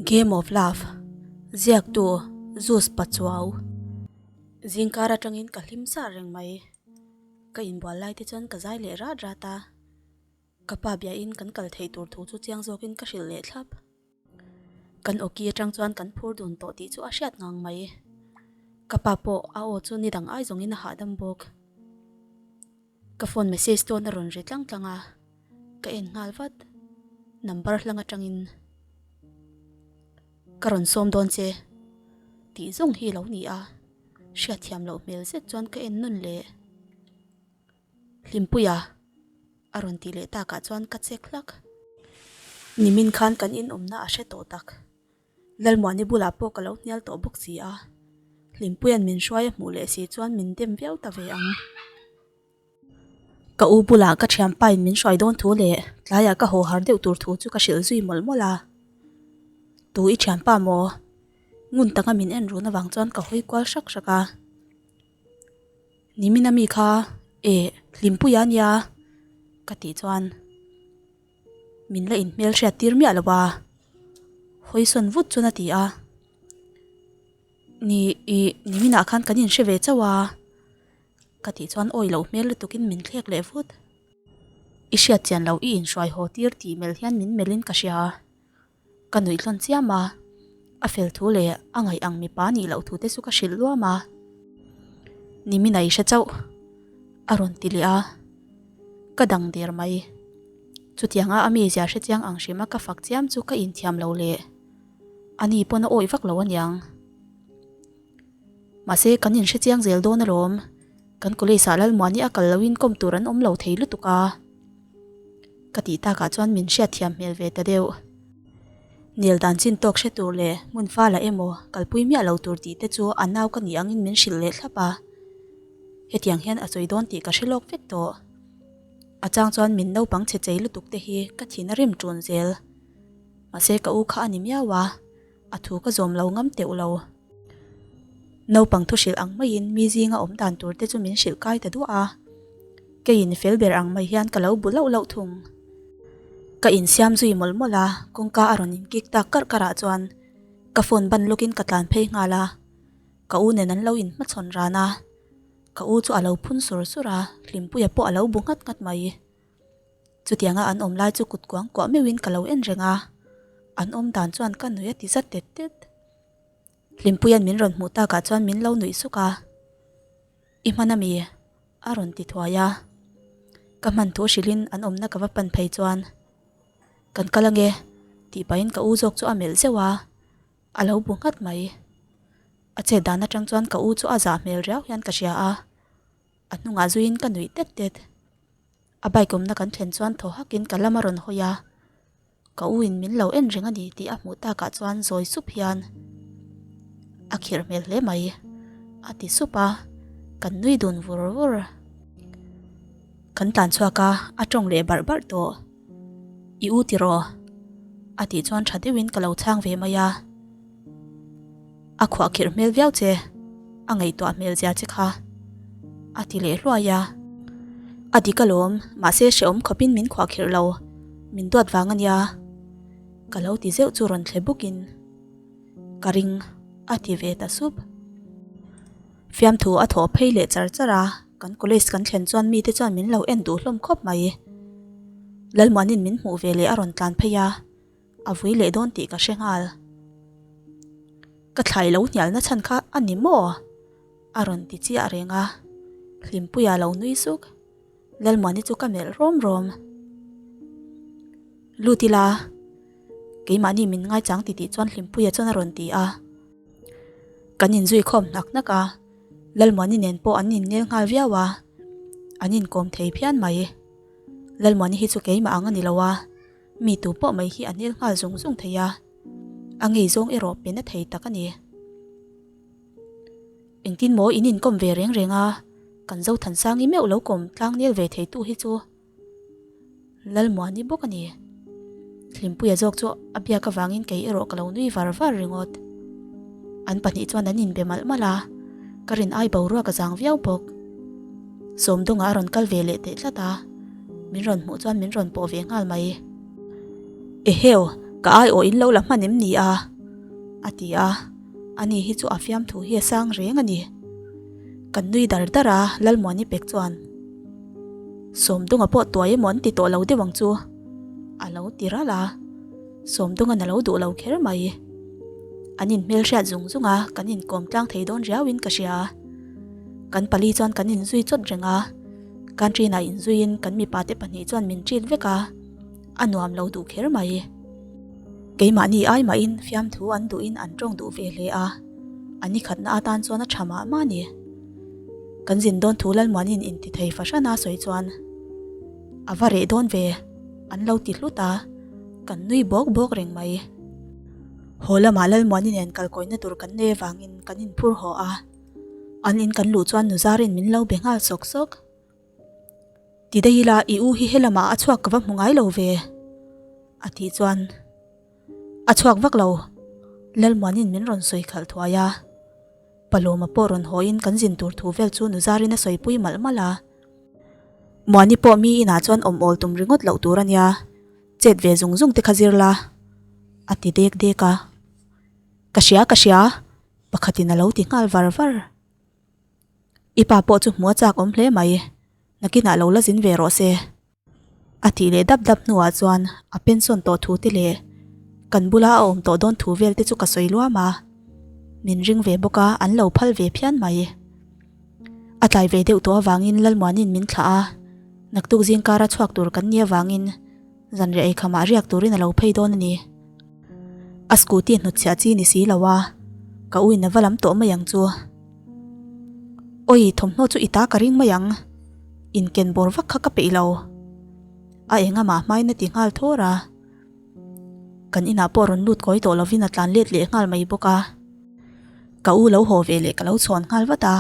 Game of Love, Ziaktu, Zeus Pachuau. Zingkar atangin ka hlim sar reng mai. Ka inbual lai te chuan ka zai leh rat rat a. Ka pa biain kan kal theih tur thu chu chiang zawkin ka hrilh leh thlap. Kan awki atang chuan kan phur dun tawh tih chu a hriat ngang mai. Ka pa pawh a aw chu nidang ai zawngin a hahdam bawk. Ka phone message tawn a rawn ri tlang tlang a, ka en nghal vat. Number hlang atangin ka rawn sawm dawn che tih zawng hi lo ni a, hriatthiam loh hmel zet chuan ka en nawn leh. Hlimpuia a rawn tih leh takah chuan ka chek hlak. Nimin khan kan inawmna a hre tawh tak. Lalmuani bulah pawh ka lo hnial tawh bawk si a, Hlimpuia'n min hruai a hmuh leh si chuan min dem viau ta ve ang. Ka u bulah ka thianpain min hruai dawn thu leh tlaiah ka haw har deuh tur thu chu ka hrilh zui mawlh mawlh a. Tu i thianpa maw? Ngun taka min en run avang chuan ka hawi kual hrak hrak a. Nimin ami kha eh Hlimpuia ania ka tih chuan. Min la inhmel hriat tir miah lo a, hawisawn vut chuan a ti a. Ni ih niminah khan kan inhre ve chauh a, ka tih chuan awi loh hmel lutukin min thlek leh vut. I hriat chian loh i inhruai haw tir tih melh hian min melhin ka hria. Ka nuih tlawn chiam a, a fel thu leh a ngaih ang mipa nih loh thu te chu ka hrilh luam a. Nimin a i hre chauh a rawn ti leh a, ka dang der mai. Chutianga a mizia hre chiang ang hrim a ka fak chiam chu ka inthiam lo leh a ni pawn a awih vak lo aniang. Mahse kan inhre chiang zel dawn alawm, kan college ah Lalmuani a kal loin kawm tur an awm lo thei lutuk a. Ka tih takah chuan min hriatthiam hmel ve ta deuh. Nel dan chin tawk hre tur leh hmun fala emaw kalpui miah lo tur tih te chu a nau ka nih angin min hrilh leh thlap a. Hetiang hian a sawi dawn tih ka hre lawk vek tawh. A chang chuan min naupang chhe chei lutuk te hi ka thin a rim ṭun zel. Mahse ka u kha a ni miau a. A thu ka zawm lo ngam teuh lo. Naupang thu hrilh ang maiin mi zinga awm dan tur te chu min hrilh kai ta duah a. Keiin fel ber ang mai hian ka lo bu lauh lauh thung. Ka insiam zui mawlh mawlh a, kawngka a rawn inkik tak karh karh ah chuan ka phone ban lawkin ka tlan phei nghal a. Ka u nen an lo inhmachhawn ran a. Ka u chu a lo phun sur sur a, Hlimpuia pawh a lo bu nghat nghat mai. Chutianga an awm lai chu kut kuang kuah meuhin ka lo en reng a, an awm dan chuan ka nuih a ti zat tet tet. Hlimpuia'n min rawn hmuh takah chuan min lo nuih suk a, I hman ami? a rawn ti thuai a. Ka hman thu hrilhin an awmna ka va pan phei chuan, Kan kal ange, tih pahin ka u zawk chu a melh zeuh a, a lo bu nghat mai. A chet dan atang chuan ka u chu a zah hmel riau hian ka hria a, a hnungah zuiin ka nuih tet tet. A bike awmna kan thlen chuan thaw hakin ka lam a rawn hawi a, ka u in min lo en reng a ni tih a hmuh takah chuan zawi sup hian a khirh hmel hle mai a ti sup a, kan nui dun vur vur. Kan tlan chhuak a, a tawng leh barh barh tawh. I u tiraw? A tih chuan tha deuhin ka lo chhang ve mai a. A khuah khirh hmel viau che, a ngaihtuah hmel zia che kha a ti leh hluai a. A dik alawm, mahse hrehawm khawpin min khuah khirh lo, min duat vang a nia. Ka lo ti zeuh chu rawn thle bukin ka ring a ti ve ta sup. Fiamthu a thawh phei leh char char a, kan college kan thlen chuan mite chuan min lo en duh hlawm khawp mai. Lalmuanin min hmuh ve leh a rawn tlan phei a. A vui leh dawn tih ka hre nghal. Ka thlai lo hnialna chhan kha a ni maw? A rawn ti chiah reng a. Hlimpuia lo nui suk. Lalmuani chu ka melh rawm rawm. Lut ila, keimahni min ngaichang titih chuan Hlimpuia chuan a rawn ti a. Kan inzui khawm hnak hnak a, Lalmuani nen pawh an innel nghal viau a, an inkawm thei phian mai. Lalmuani hi chu keimah ang a ni lo a. Mi tu pawh mai hi a nel nghal zung zung thei a, a ngei zawng erawh pe na thei tak a ni. Engtin maw in inkawm ve reng reng a, kan Zothansangi meuh lo kawm tlang nel ve thei tu hi chu Lalmuani bawk a ni. Hlimpuia zawk chu a biak avangin kei erawh ka lo nui var var ringawt. An pahnih chuan an inbe malh malh a, ka rin ai boruak a zang viau bawk. Sawmdawnga a rawn kal ve leh teh tlat a, min rawn hmuh chuan min rawn pawh ve nghal mai. Eheu! Ka aiawh in lo la hman em ni a? A ti a, ani hi chu a fiamthu hi a sang reng a ni. Kan nui dar dar a, Lalmuani pek chuan, Sawmdunga pawh tuai emaw an ti tawh lo deuh ang chu, a lo ti ralh a. Sawmdunga'n a lo duh lo kher mai. An inhmelhriat zung zung a, kan inkawm tlang thei dawn riauin ka hria. Kan pali chuan kan inzui chawt reng a, Canteen-ah inzuiin kan mipate pahnih chuan min treat vek a. A nuam lo duh kher mai. Keimahni ai mahin fiamthu an duhin an tawng duh ve hle a, a ni khatna atan chuan a tha mah mah a ni. Kan zin dawn thu Lalmuanin inti thei fahrana sawi chuan a va reh dawn ve, an lo ti hlut a, kan nui bawk bawk reng mai. Haw lamah Lalmuani nen kalkawina tur kan nei avangin kan inphur haw a, an in kan luh chuan Nuzarin min lo be nghal sawk sawk. Ti daih ila i u hi helamah a chhuak ka va hmu ngai lo ve a tih chuan a chhuak vak lo Lalmuanin min rawn sawi khalh thuai a, Palawma pawh rawn hawiin kan zin tur thu vel chu Nuzarin a sawipui malh malh a. Muani pawh mi inah chuan awm awl tum ringawt loh tur a nia, chet ve zung zung te kha zir la a ti dek dek a. Ka hria ka hria pakhatin a lo ti nghal var var. I pa pawh chu hmuh a chak awm hle mai, nakinah lo la zin ve rawh se. A tih leh dap dap hnuah chuan a pension tawh thu te leh kan bula a awm tawh dawn thu vel te chu ka sawi luam a, min ring ve bawk a, an lo phal ve phian mai. A tlai ve deuh tawh avangin Lalmuanin min thlah a, naktuk zingkara chhuak tur kan nih avangin Zanriah eikhamah riak turin a lo phei dawn a ni. A scooty hnutchhiah chi ni si lo a, ka u in a va lam tawh mai ang chu. Awi, thawmhnaw chu i ta ka ring mai ang. Inken bawr vak kha ka peih lo. A engamah hmain a ti nghal thawr a. Kan inah pawh rawn lut kawi tawh lovin a tlan let leh nghal mai bawk a. Ka u lo haw ve leh ka lo chhawn nghal vat a,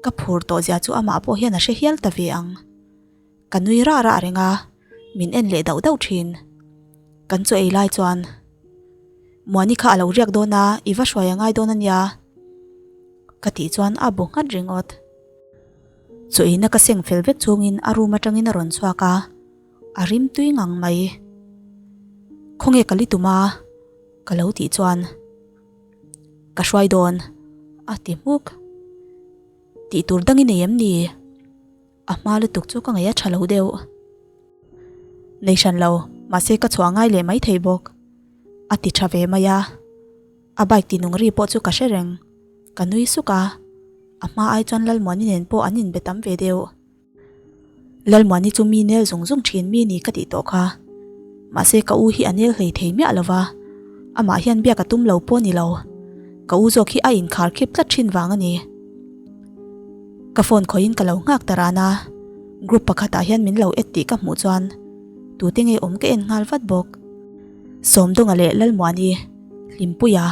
ka phur tawh zia chu amah pawh hian a hre hial ta ve ang. Ka nui rah rah reng a, min en leh dauh dauh thin. Kan chaw ei lai chuan, Muani kha a lo riak dawn a, i va hruai a ngai dawn a nia, ka tih chuan a bu nghat ringawt. Chaw eina ka seng fel vek chungin a room atangin a rawn chhuak a, a rim tui ngang mai. Khawnge ka li tum a? ka lo tih chuan, Ka hruai dawn, a ti hmuk. Tih tur dang i nei em ni? A hma lutuk chu ka ngaih a tha lo deuh. Nei hran lo, mahse ka chhuah ngai leh mai thei bawk. A ti tha ve mai a. A bike ti nung ri pawh chu ka hre reng. Ka nui suk a. A hma ai chuan Lalmuani nen pawh an inbe tam ve deuh. Lalmuani chu mi nel zung zung thin mi ni ka tih tawh kha. Mahse ka u hi a nel hlei thei miah lo va. Amah hian biak a tum lo pawh ni lo. Ka u zawk hi a inkhar khip tlat thin vang a ni. Ka phone khawihin ka lo nghak ta ran a, group pakhatah hian min lo add tih ka hmuh chuan tute nge awm ka en nghal vat bawk. Sawmdawnga leh Lalmuani, Hlimpuia,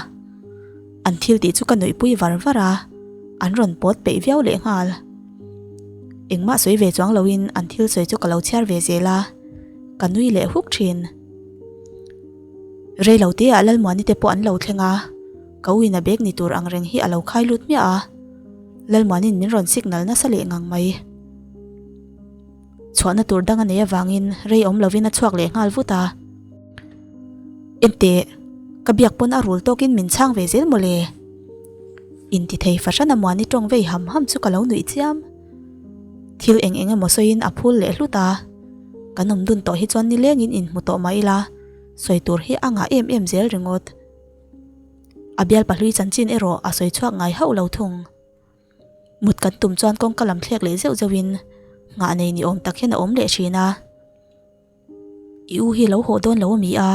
an thil tih chu ka nuihpui var var a, an rawn pawt peih viau leh nghal. Engmah sawi ve chuang loin an thil sawi chu ka lo chhiar ve zel a, ka nui leh huk thin. Reiloteah Lalmuani te pawh an lo thleng a, ka uina bag ni tur ang reng hi a lo khai lut hmiah a. Lalmuanin min rawn signal nasa leh ngang mai. Chhuahna tur dang a nei avangin rei awm lovin a chhuak leh nghal vut a. Enteh, ka biak pawn a rul tawkin min chhang ve zel mawle. Inti thei fahran a Muani tawng vei ham ham chu ka lo nuih chiam. Thil eng eng emaw sawiin a phul leh hlut a. Kan awm dun tawh hi chuan nilengin inhmu tawh mah ila, sawi tur hi a ngah em em zel ringawt. A bial pahlui chanchin erawh a sawi chhuak ngai hauh lo thung. Mut kan tum chuan kawngka lam thlek leh zeuh zeuhin nghah nei ni awm tak hian a awm leh thin a. I u hi lo haw dawn lo a mi a?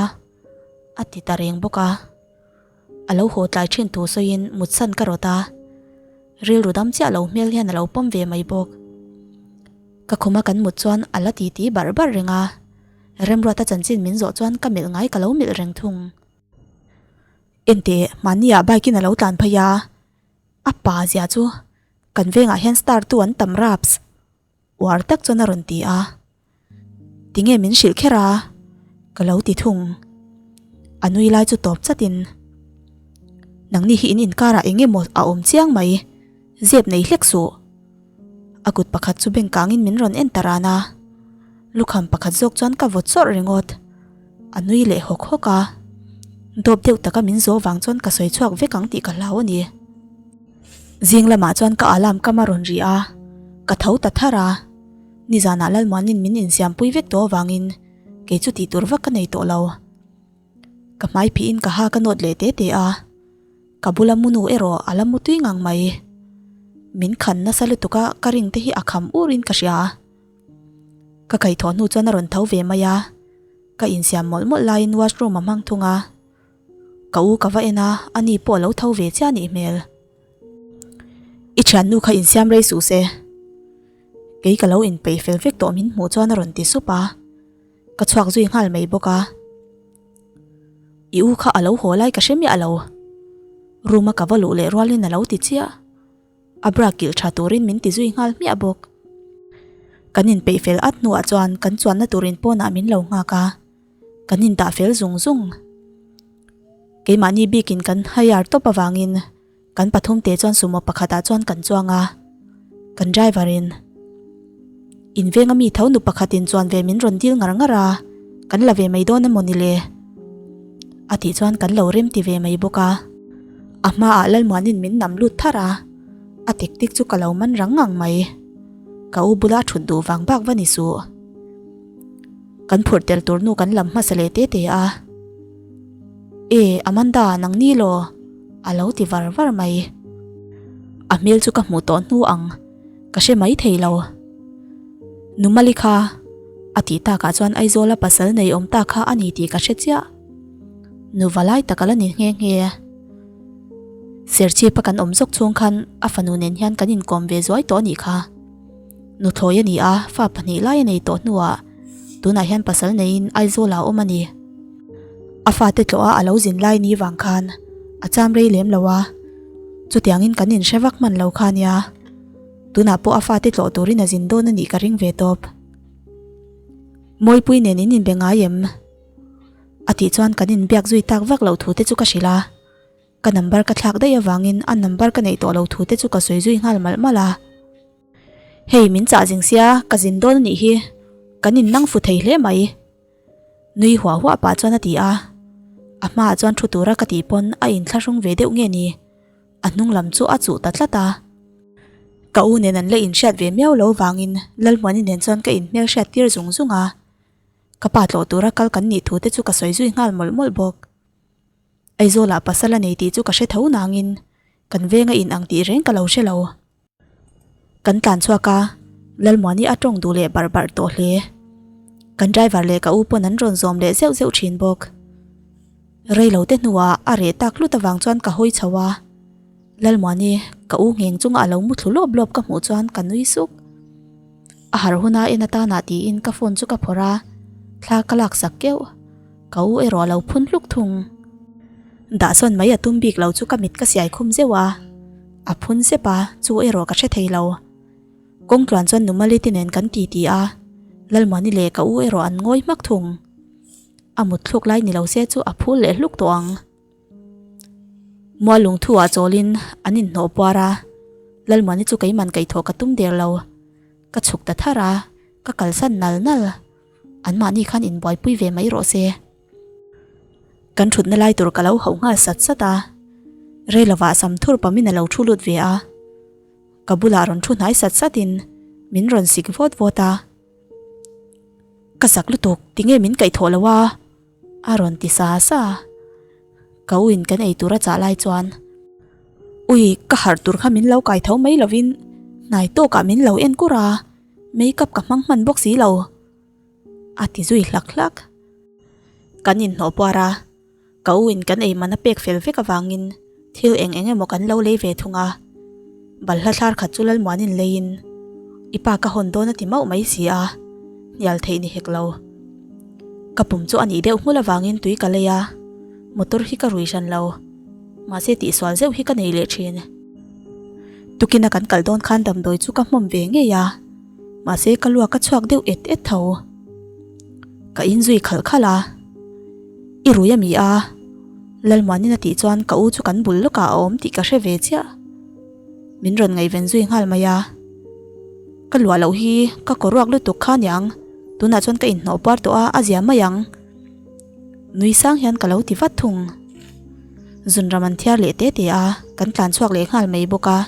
A ti ta reng bawk a. A lo haw tlai thin thu sawiin mutsan ka rawt a. Rilru dam chiah lo hmel hian a lo pawm ve mai bawk. Ka khuma kan mut chuan a la titi barh barh reng a. Remruata chanchin min zawh chuan ka melh ngai ka lo melh reng thung. Enteh, mahniah bike in a lo tlan phei a, a pa zia chu kan vengah hian star tu an tam raps uar tak chuan a rawn ti a, tinge min hrilh kher a ka lo ti thung, a nui lai chu tawp chatin nangni hi in inkarah eng emaw a awm chiang mai zep nei hlek suh a kut pakhat chu bank kangin min rawn en ta ran a, lukham pakhat zawk chuan ka vawt chawrh ringawt. A nui leh hawk hawk a. Dawp deuh taka min zawh vang chuan ka sawi chhuak vek ang tih ka hlau a ni. Zing lamah chuan ka alarm kam a rawn ri a, ka tho ta thar a. Nizanah Lalmuanin min insiampui vek tawh avangin kei chu tih tur vak ka nei tawh lo. Ka hmai phihin ka ha ka nawt leh te te a, ka bula munu erawh a la mu tui ngang mai. Min khan nasa lutuk a, ka ring te hi a kham urin ka hria. Ka kaihthawh hnu chuan a rawn tho ve mai a, ka insiam mawlh mawlh laiin washroom a hmang thung a. Ka u ka va en a, ani pawh a lo tho ve chiah anih hmel. I thiannu kha insiam rei suh se. Kei ka lo inpeih fel vek tawh min hmuh chuan a rawn ti sup a, ka chhuak zui nghal mai bawk a. I u kha a lo haw lai ka hre miah lo. Room a ka va luh leh rualin a lo ti chiah. A bra kilh tha turin min ti zui nghal hmiah bawk. Kan inpeih fel at hnuah chuan kan chuanna turin pawnah min lo nghak a, kan indah fel zung zung. Keimahni bikin kan hire tawp avangin kan pathum te chuan sumo pakhatah chuan kan chuang a, kan driver in In venga mi tho nu pakhatin chuan ve min rawn dil ngar ngar a, kan la ve mai dawn emaw ni le? A tih chuan kan lo rem ti ve mai bawk a. A hmaah Lalmuanin min nam lut thar a, a tik tik chu ka lo man rang ngang mai. Ka u bula thut duh vang bak va ni suh. Kan phurh tel tur nu kan lam hmasa leh te te a. E, Amanda, nang ni law? A lo ti var var mai. A hmel chu ka hmuh tawh hnu ang, ka hre mai thei lo. Numali kha, a tih takah chuan Aizawla pasal nei awm ta kha a ni tih ka hre chiah. Nuva lai tak a la ni nghe nghe. Serchhipa kan awm zawk chhung khan a fanu nen hian kan inkawm ve zuai tawh a nih kha. Nuthlawi a ni a, fa pahnih lai a nei tawh hnuah tunah hian pasal neiin Aizawla a awm a ni. A fate tlawha a lo zin lai ni vang khan a cham rei lem lo a, chutiangin kan inhre vak hman lo kha nia. Tunah pawh a fate tlawh turin a zin dawn a nih ka ring ve tawp. Mawipui nen in inbe ngai em? A tih chuan kan inbiak zui tak vak loh thu te chu ka hrilh a, ka number ka thlak daih avangin a number ka neih tawh loh thu te chu ka sawi zui nghal malh malh a. Hei min chah zing sia ka zin dawn a nih hi, kan innang fu thei hle mai. Nui huah huah pah chuan a ti a, a hmaah chuan thu tura ka tih pawn a inthlahrung ve deuh nge ni, a hnung lam chu a chuh ta tlat a. Ka u nen an la inhriat ve miau lo vangin Lalhmuani nen chuan ka inhmelhriat tir zung zung a. Ka pa tlawh tura kal kan nih thu te chu ka sawi zui nghal mawlh mawlh bawk. Aizawlah pasal a nei tih chu ka hre tho nangin kan venga in ang tih reng ka lo hre lo. Kan tlan chhuak a, Lalmuani a tawng duh leh barh barh tawh hle. Kan driver leh ka u pawn an rawn zawm leh zeuh zeuh thin bawk. Rei lo te hnuah a reh tak hlut avang chuan ka hawi chho a. Lalmuani, ka u ngheng chunga a lo mu thlu lawp lawp ka hmuh chuan ka nui suk. A harh huna en atana tiin ka phone chu ka phawrh a, thla ka lak sak keuh. Ka u erawh a lo phun hluk thung. Dahsawn mai a tum bik lo chu ka mit ka siai khum zeuh a, a phun sep a, chu erawh ka hre thei lo. Kawng tluan chuan Numali te nen kan ti ti a, Lalmuani leh ka u erawh an ngawi hmak thung. A mut thluk lai ni lo se chu a phul leh hluk tawh ang. Mual lungthu ah chawlin an inhnawh puar a, Lalmuani chu keiman kaihthawh ka tum der lo. Ka chhuk ta thar a, ka kalsan nal nal. Anmahni khan inbuaipui ve mai rawh se. Kan thutna lai tur ka lo hauh nghal sat sat a, rei lovah sam thur pamin a lo thu lut ve a. Ka bulah rawn thu hnai sat satin min rawn sik vawt vawt a. Ka zak lutuk, tinge min kaihthawh lo a? A rawn ti sa sa a, ka u in kan ei tur a chah lai chuan Ui ka harh tur kha min lo kai tho mai lovin hnai tawkah min lo en kur a, makeup ka hmang hman bawk si lo a ti zui hlak hlak. Kan inhnawh puar a. Ka u in kan ei man a pek fel vek avangin thil eng eng emaw kan lo lei ve thung a, balhla thlar khat chu Lalmuanin leiin i pa ka hawn dawn a ti mauh mai si a, hnial theih ni hek lo. Ka pum chu a nih deuh nghul avangin tui ka lei a, motor hi ka rui hran lo, mahse tihsual zeuh hi ka nei leh thin. Tukina kan kal dawn khan damdawi chu ka hmawm ve ngei a, mahse ka luak a chhuak deuh et et tho. Ka inzui khalh khalh a. I rui a mi a? Lalmuanin a tih chuan ka u chu kan bul lawkah a awm tih ka hre ve chiah. Min rawn ngaihven zui nghal mai a. Ka luah loh hi ka kaw ruak lutuk kha niang, tunah chuan ka inhnawh puar tawh a, a zia mai ang. Nui sang hian ka lo ti vat thung. Zunram an thiar leh te te a, kan tlan chhuak leh nghal mai bawk a.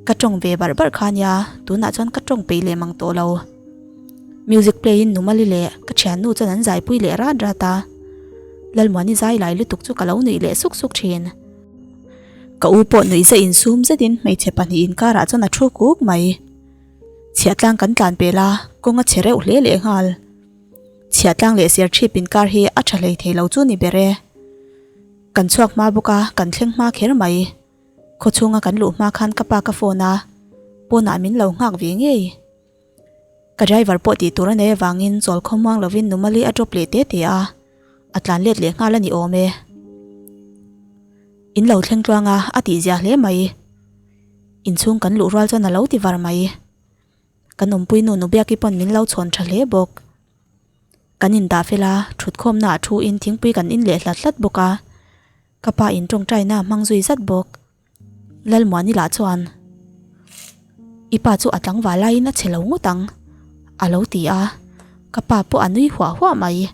Ka tawng ve barh barh kha nia, tunah chuan ka tawng peih leh mang tawh lo. Music play in Numali leh ka thiannu chuan an zaipui leh rat rat a. Lalmuani zai lai lutuk chu ka lo nuih leh suk suk thin. Ka u pawh nuih zah insum zetin hmeichhe pahnih inkarah chuan a thu kuk mai. Chhiahtlang kan tlan pel a, kawng a chhe reuh hle leh nghal. Chhiahtlang leh Serchhip inkar hi a tha hlei thei lo chu ni ber e. Kan chhuak hma bawk a, kan thleng hma kher mai. Khawchhunga kan luh hma khan ka pa ka phone a, pawnah min lo nghak ve ngei. Ka driver pawh tih tur a nei avangin chawl khawmuang lovin Numali a drop leh te te a, a tlan let leh nghal a ni awm e. In lo thleng tluang a, a tihzia hle mai. Inchhung kan luh rual chuan a lo ti var mai. Kan awmpui nu Nubiaki pawn min lo chhawn tha hle bawk. Kan indah fel a, thutkhawmna ah thu in thingpui kan in leh hlat hlat bawk a. Ka pa in tawngtaina a hmang zui zat bawk. Lalmuani lah chuan, I pa chu a tlangval laiin a che lo ngawt ang, a lo ti a. Ka pa pawh a nui huah huah mai.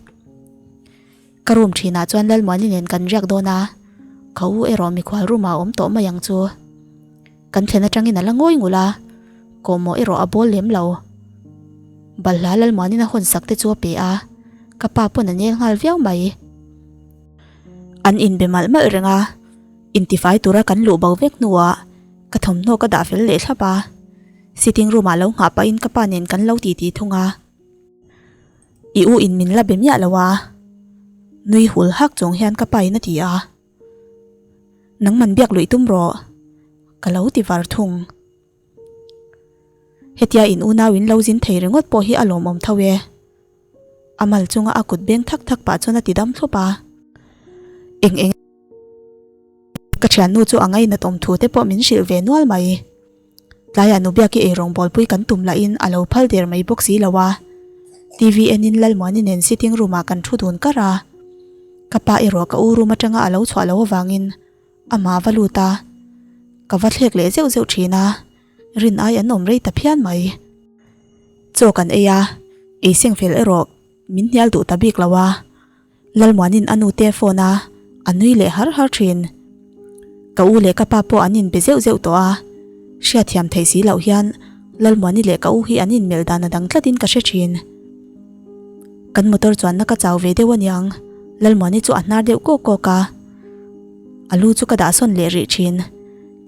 Ka room thinah chuan Lalmuani nen kan riak dawn a, ka u erawh mikhual room ah a awm tawh mai ang chu. Kan thlen atangin a la ngawi ngul a, kawhmawh erawh a bawl lem lo. Balhla Lalmuanin a hawn sak te chu a pe a, ka pa pawn a nel nghal viau mai. An inbe malh malh reng a, intifai tura kan luh bo vek hnuah ka thawmhnaw ka dah fel leh thlap a, sitting room ah lo nghah pahin ka pa nen kan lo titi thung a. I u in min la be miah lo a, nui hul hak chung hian ka pa in a ti a. Nangman biak luih tum rawh, ka lo ti var thung. Hetia in unau in lo zin thei ringawt pawh hi a lawmawm tho e. A mal chunga a kut beng thak thak pah chuan a ti dam thlup a. Eng eng. Ka thiannu chu a ngainat awm thu te pawh min hrilh ve nual mai. Tlaiah Nubiaki eirawng bawlpui kan tum lahin a lo phal der mai bawk si lo a. TV enin Lalmuani nen sitting room ah kan thu dun kar a. Ka pa erawh ka u room atanga a lo chhuah loh avangin amah va lut a. Ka va thlek leh zeuh zeuh thin a, rin ai an awm rei ta phian mai. Chaw kan ei a, ei seng fel erawh min hnial duh ta bik lo a. Lalmuanin a nute a phone a, a nui leh har har thin. Ka u leh ka pa pawh an inbe zeuh zeuh tawh a, hriatthiam theih si loh hian Lalmuani leh ka u hi an inmelh dan a dang tlatin ka hre thin. Kan motor chuanna ka chau ve deuh aniang, Lalmuani chu a hnar deuh kawk kawk a. A lu chu ka dahsawn leh rih thin.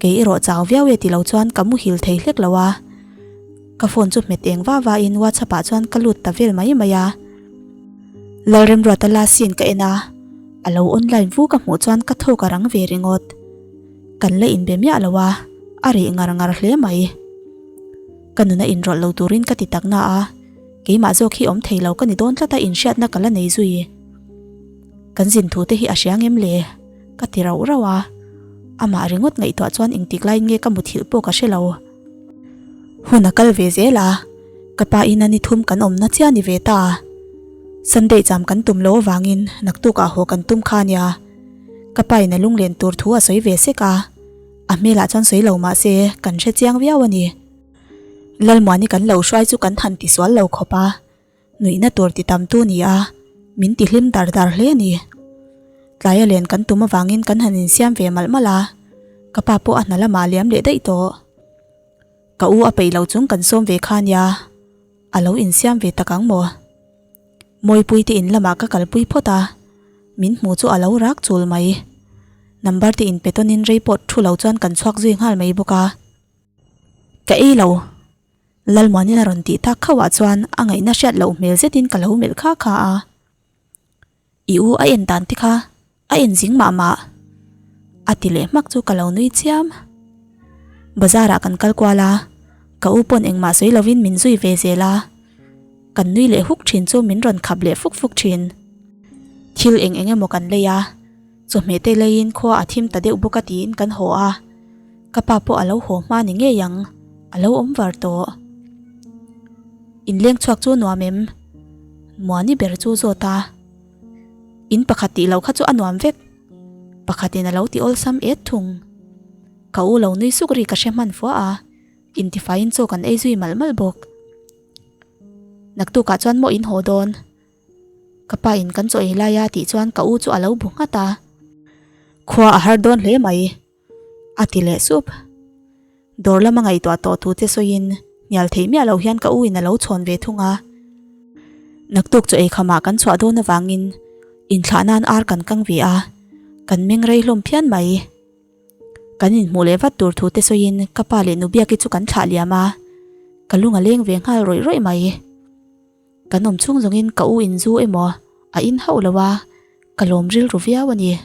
Kei erawh chau viau e ti lo chuan ka muhil thei hlek lo a. Ka phone chu hmet eng va va in WhatsApp ah chuan ka lut ta vel mai mai a. Lalremruata last scene ka en a, a lo online vu ka hmuh chuan ka thawk a rang ve ringawt. Kan la inbe miah lo a, a reh ngar ngar hle mai. Ka nuna inrawlh lo turin ka ti tak na a, keimah zawk hi awm thei lo ka ni dawn tlat a inhriatna ka la nei zui. Kan zin thu te hi a hria ngem le? Ka ti rauh rauh a, amah ringawt ngaihtuah chuan engtik laiin nge ka muthilh pawh ka hre lo. Hun a kal ve zel a, ka pa in a ni thum kan awmna chiah ni ve ta. Sunday cham kan tum lo avangin naktuk ah haw kan tum kha nia. Ka pa in a lunglen tur thu a sawi ve sek a, a hmelah chuan sawi lo mah se kan hre chiang viau a ni. Lalmuani kan lo hruai chu kan han tisual lo khawp a. Nuihna tur ti tam tu ni a, min ti hlim dar dar hle a ni. Tlaia len kan tum avangin kan han insiam ve malh malh a, ka pa pawh a hna lamah a liam leh daih tawh. Ka u a peih lo chung kan sawm ve kha nia, a lo insiam ve tak ang maw? Mawipui te in lamah ka kalpui phawt a, min hmu chu a lo rak chul mai. Number te inpe tawnin rei pawh thu lo chuan kan chhuak zui nghal mai bawk a. Ka ei lo. Lalmuanin a rawn tih tak khauhah chuan a ngaihna hriat loh hmel zetin ka lo melh kha kha a. I u a en dan te kha a en zing mah mah. A ti leh hmak chu ka lo nui chiam. Bazar ah kan kal kual a, ka u pawn engmah sawi lovin min zui ve zel a. Kan nui leh huk thin chu min rawn khap leh fuk fuk thin. Thil eng eng emaw kan lei a, chawhmeh te leiin khua a thim ta deuh bawk a tiin kan haw a. Ka pa pawh a lo haw hma ni ngei ang, a lo awm var tawh. Inleng chhuak chu nuam em? Muani ber chu zawt a. In pakhat tih loh kha chu a nuam vek. Pakhatin a lo ti awlsam et thung. Ka u lo nui suk ri ka hre hman fua a, intifaiin chaw kan ei zui malh malh bawk. Naktukah chuan maw in haw dawn? Ka pa in kan chaw ei lai a tih chuan ka u chu a lo bu nghat a. Khua a har dawn hle mai, a ti leh sup. Dawr lama ngaihtuah tawh thu te sawiin hnial theih miah loh hian ka u in a lo chhawn ve thung a. Naktuk chaw eikhamah kan chhuah dawn avangin inthlah nan ar kan kang ve a, kan meng rei hlawm phian mai. Kan inhmuh leh vat tur thu te sawiin ka pa leh nu Biaki chu kan thlah liam a, ka lung a leng ve nghal rawih rawih mai. Kan awm chhung zawngin ka u in zu emaw a in hauh lo a, ka lawm rilru viau a ni.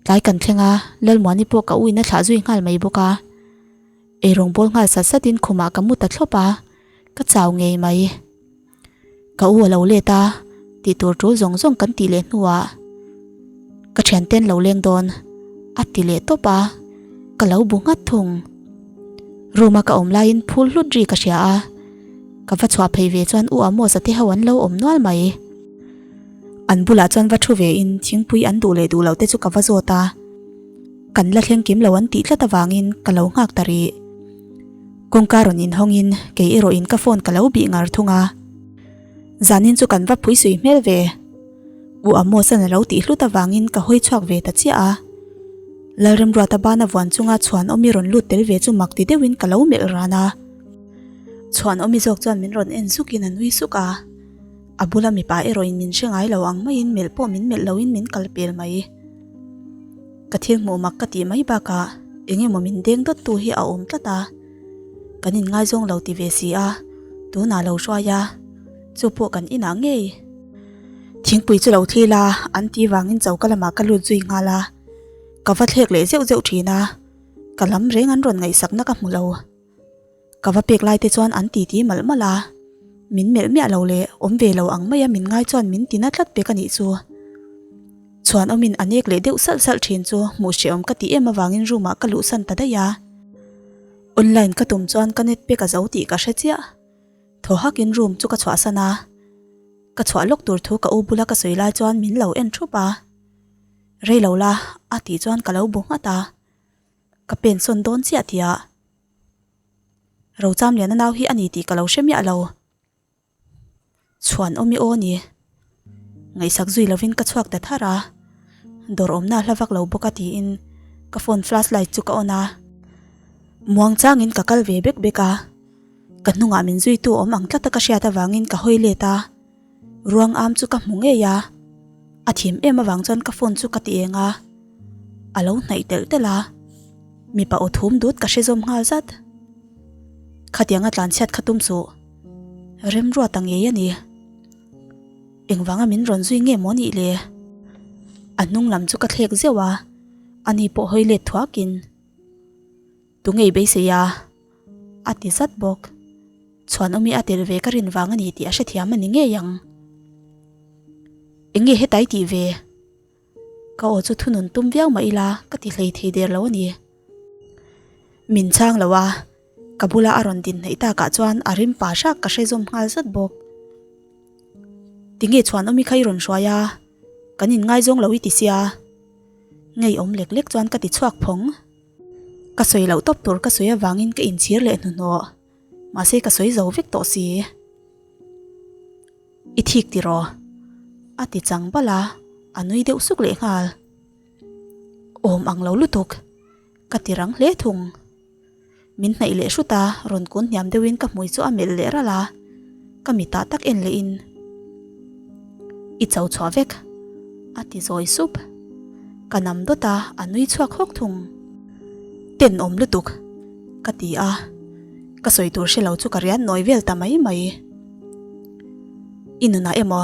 Tlai kan thleng a, Lalmuani pawh ka u in a thlah zui nghal mai bawk a. Eirawng bawl nghal sat satin khumah ka mu ta thlawp a, ka chau ngei mai. Ka u a lo let a, tih tur tul zawng zawng kan tih leh hnuah ka thianten lo leng dawn a ti leh tawp a, ka lo bu nghat thung. Room a ka awm laiin phul hlut ri ka hria a. Ka va chhuah phei ve chuan U Amos-a te ho an lo awm nual mai. An bulah chuan va thu ve in thingpui an duh leh duh loh te chu ka va zawt a. Kan la thleng kim lo an tih tlat avangin ka lo nghak ta rih. Kawngka rawn inhawng in kei erawh in ka phone ka lo bih ngar thung a. Zanin chu kan va phui sui hmel ve. U Amos-a'n a lo tih hlut avangin ka hawi chhuak ve ta chiah a. Lalremruata bana vuan chunga chhuan awmi rawn lut tel ve chu mak ti deuhin ka lo melh ran a. Chhuan awmi zawk chuan min rawn en zukin a nui suk a, a bula mipa erawhin min hre ngai lo ang maiin melh pawh min melh loin min kal pel mai. Ka thil hmuh mak ka tih mai bakah eng emaw min deng dawt tu hi a awm tlat a, kan inngaizawng lo ti ve si a, tunah lo hruai a, chu pawh kan inah ngei. Thingpui chu lo thli la an ti vangin choka lamah ka lut zui nghal a, ka va thlek leh zeuh zeuh thin a, ka lam reng an rawn ngaihsakna ka hmu lo. Ka va pek lai te chuan an titi malh malh a, min melh miah lo leh awm ve lo ang maia min ngai chuan min tina tlat pek a nih chu. Chhuan awmin a nek leh deuh salh salh thin chu hmuh hrehawm ka tih em avangin room ah ka luhsan ta daih a. Online ka tum chuan ka net pek a zo tih ka hre chiah. Thaw hakin room chu ka chhuahsan a, ka chhuah lawk tur thu ka u bula ka sawi lai chuan min lo en thup a. Rei lo la a tih chuan ka lo bu nghat a, ka pen sawn dawn chiah tihah. Rocham Liana nau hi a ni tih ka lo hre miah lo. Chhuan awm i aw ni. Ngaihsak zui lovin ka chhuak ta thar a. Dawr awmna hla vak lo bawk a tiin ka phone flash light chu ka on a. Muang changin ka kal ve bek bek a. Ka hnungah min zuitu awm ang tlata ka hriat avangin ka hawi let a. Ruang am chu ka hmu ngei a. A thim em avang chuan ka phone chu ka ti eng a. A lo hnaih telh telh a, mipa aw thum dut ka hre zawm nghal zat. Khatianga tlanchhiat kha tum suh, remruat a ngei a ni. Engvanga min rawn zui nge maw nih le? A hnung lam chu ka thlek zeuh a, ani pawh hawi let thuakin. Tu ngei beisei a? A ti zat bawk. Chhuanawmi a tel ve ka rin vang a ni tih a hrethiam a ni ngei ang. Eng nge hetai tih ve? Ka aw chu thunun tum viau mah ila ka ti hlei thei der lo a ni. Min chhang lo a, ka bula a rawn din hnaih takah chuan a rim pa hrak ka hre zawm nghal zat bawk. Tinge chhuanawmi kha i rawn hruai a, kan inngaizawng lo i ti sia. Ngeiawm lek lek chuan ka ti chhuak phawng. Ka sawi loh tawp tur ka sawi avangin ka inchhir leh hnuhnawh, mahse ka sawi zo vek tawh si. I thik tiraw? A ti chang bal a, a nui deuh suk leh nghal. Awm ang lo lutuk, ka ti rang hle thung. Min hnaih leh hrut a, rawn kun hniam deuhin ka hmui chu a melh leh ralh a, ka mitah tak en lehin, I cho chhuah vek, a ti zawi sup. Ka nam dawt a, a nui chhuak hawk thung. Tenawm lutuk, ka ti a, ka sawi tur hre lo chu ka riat nawi vel ta mai mai. I nunah emaw,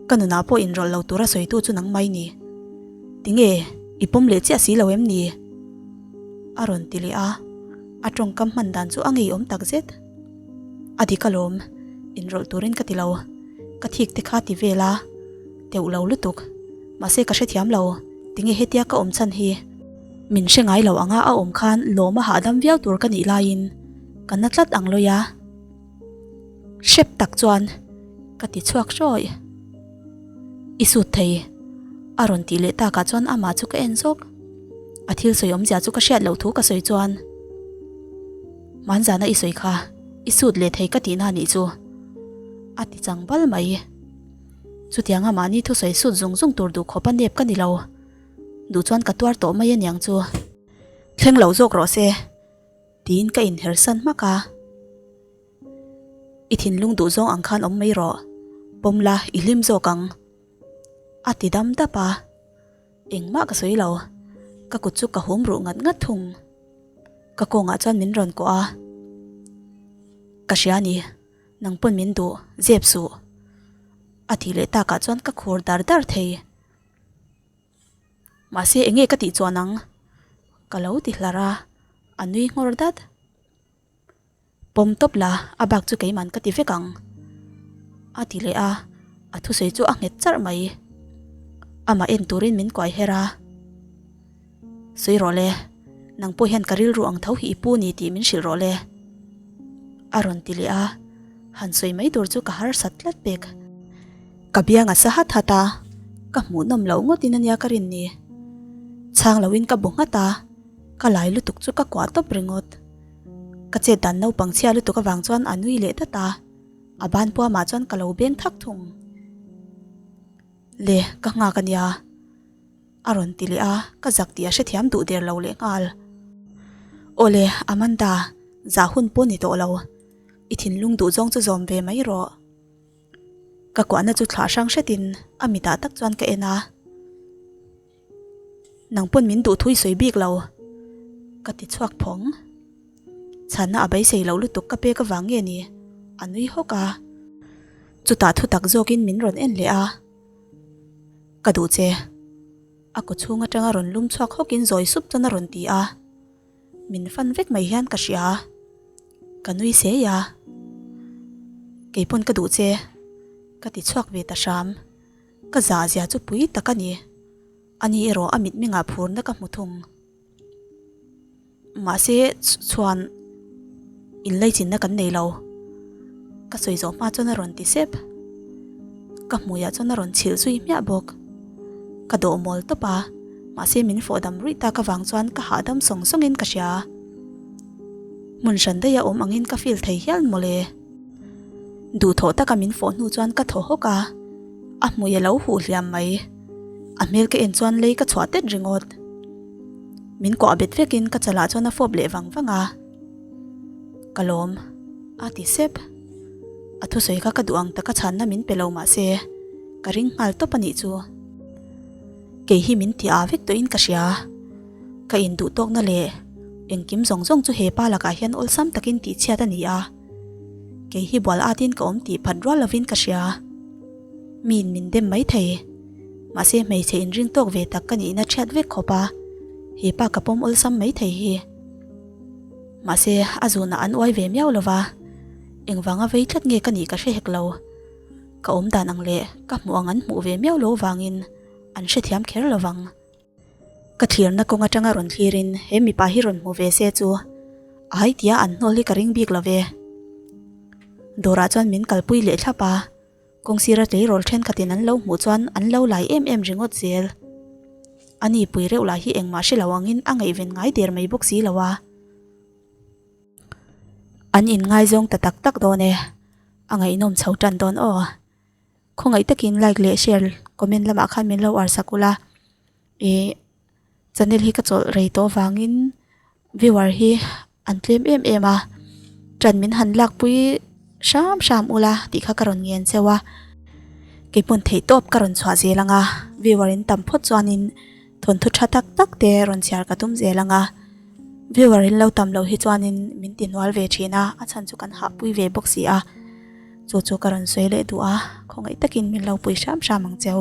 ka nunah pawh inrawlh lo tura sawitu chu nang mai ni. Tinge, i pawm leh chiah si lo em ni? A rawn ti leh a, a tawngkam hman dan chu a ngeiawm tak zet. A dik alawm, inrawlh turin ka ti lo, ka thik te kha ti vel a, teuh lo lutuk. Mahse ka hrethiam lo, tinge hetia ka awm chhan hi? Min hre ngai lo anga a awm khan lawm a hahdam viau tur ka nih laiin ka na tlat ang lawi a. Hrep tak chuan ka ti chhuak hrawih. I sut thei a rawn tih leh takah chuan amah chu ka en zawk. A thil sawi awmzia chu ka hriat loh thu ka sawi chuan Hmanzana i sawi kha i sut leh thei ka tihna nih chu a ti chang bal mai. Chutianga mahni thusawi sut zung zung tur duh khawp a nep ka ni lo. Duh chuan ka tuar tawh mai aniang chu. Thleng lo zawk rawh se, tiin ka inher san hmak a. I thinlung duh zawng ang khan awm mai rawh, pawm la i hlim zawk ang, a ti dam dap a. Engmah ka sawi lo, ka kut chu ka hum ruh ngat ngat thung. Ka kawngah chuan min rawn kawh a, Ka hria ni, nang pawn min duh, zep suh, a tih leh takah chuan ka khur dar dar thei. Mahse enge ka tih chuan ang? Ka lo ti hlar a, a nui nghawr dat. Pawm tawp la, a bak chu keiman ka ti vek ang. A ti leh a, a thusawi chu a nghet charh mai. Amah en turin min kuai her a. Sawi rawh le, nang pawh hian ka rilru ang tho hi i pu ni tih min hrilh rawh le. A rawn ti leh a, han sawi mai tur chu ka harsat tlat pek. Ka biang a sa hat hat a, ka hmuh nawm loh ngawtin ania ka rin ni. Chhang loin ka bu nghat a, ka lai lutuk chu ka kuah tawp ringawt. Ka chet dan naupang chhia lutuk avang chuan a nui leh dat a, a ban puamah chuan ka lo beng thak thung. Le, ka nghak ania. A rawn ti leh a, ka zak tih a hrethiam duh der lo leh nghal. Awle, Amanda, zah hun pawh ni tawh lo. I thinlung duh zawng chu zawm ve mai rawh. Ka kuahna chu thlah hrang hretin a mitah tak chuan ka en a. Nang pawn min duh thui sawi bik lo, ka ti chhuak phawng. Chhanna a beisei loh lutuk ka pek avang nge ni, a nui hawk a. Chutah thutak zawkin min rawn en leh a. Ka duh che. A kaw chhung atanga rawn lum chhuak hawkin zawi sup chuan a rawn ti a. Min fan vek mai hian ka hria. Ka nui sei a. Keipawn ka duh che. Ka ti chhuak ve ta hram. Ka zah zia chu pui tak a ni. Ani erawh a mitmengah phurna ka hmu thung. Mahse chuan inlaichinna kan nei lo. Ka sawi zawh hma chuan a rawn ti sep. Ka hmuiah chuan a rawn chhilh zui hmiah bawk. Ka dawh mawl tawp a, mahse min fawh dam ruih tak avang chuan ka hahdam sawng sawngin ka hria. Hmun hran daih a awm angin ka feel thei hial mawle. Duhthawh taka min fawh hnu chuan ka thaw hawk a, a hmui a lo huh hliam mai. A hmel ka en chuan lei ka chhuah tet ringawt. Min kuah bet vekin ka chalah chuan a fawp leh vang vang a. Ka lawm, a ti sep. A thusawi kha ka duh ang taka chhanna min pe lo mah se, ka ring nghal tawp a nih chu. Kei hi min ti â vek tawhin ka hria. Ka induh tawkna leh engkim zawng zawng chu he pa lakah hian awlsam takin tihchhiat a ni a. Kei hi bual atin ka awm tih phat rual lovin ka hria. Miin min dem mai thei. Mahse hmeichhe inring tawk ve tak ka nihna ṭhiat vek khawp a, he pa ka pawm awlsam mai thei hi. Mahse a zunah an uai ve miau lo va, engvanga vei tlat nge ka nih ka hre hek lo. Ka awm dan ang leh ka hmuh ang an hmuh ve miau lo vangin an hrethiam kher lo vang. Ka thlirna kawng atanga rawn thlirin he mipa hi rawn hmu ve se chu ai tia an hnawl hi ka ring bik lo ve. Dawrah chuan min kalpui leh thlap a, kawngsira tleirawl thenkhatin an lo hmuh chuan an lo lai em em ringawt zel. A ni pui reuh lah hi engmah hre lo angin a ngaihven ngai der mai bawk si lo a. An inngaizawng ta tak tak dawn e, a ngaihnawm chho tan dawn aw. Khawngaih takin like leh share comment lamah khan min lo ar sak ula ih channel hi ka chawlh rei tawh vangin viewer hi an tlem em em a ṭan min han lakpui hram hram ula tih kha ka rawn ngen cheu a keipawn theih tawp ka rawn chhuah zel ang a viewer in tam phawt chuanin thawnthu tha tak tak te rawn chhiar ka tum zel ang a viewer in lo tam loh hi chuanin min ti hnual ve thin a a chhan chu kan hahpui ve bawk si a. Chu chu ka rawn sawi leh duh a, khawngaih takin min lo pui hram hram ang cheu.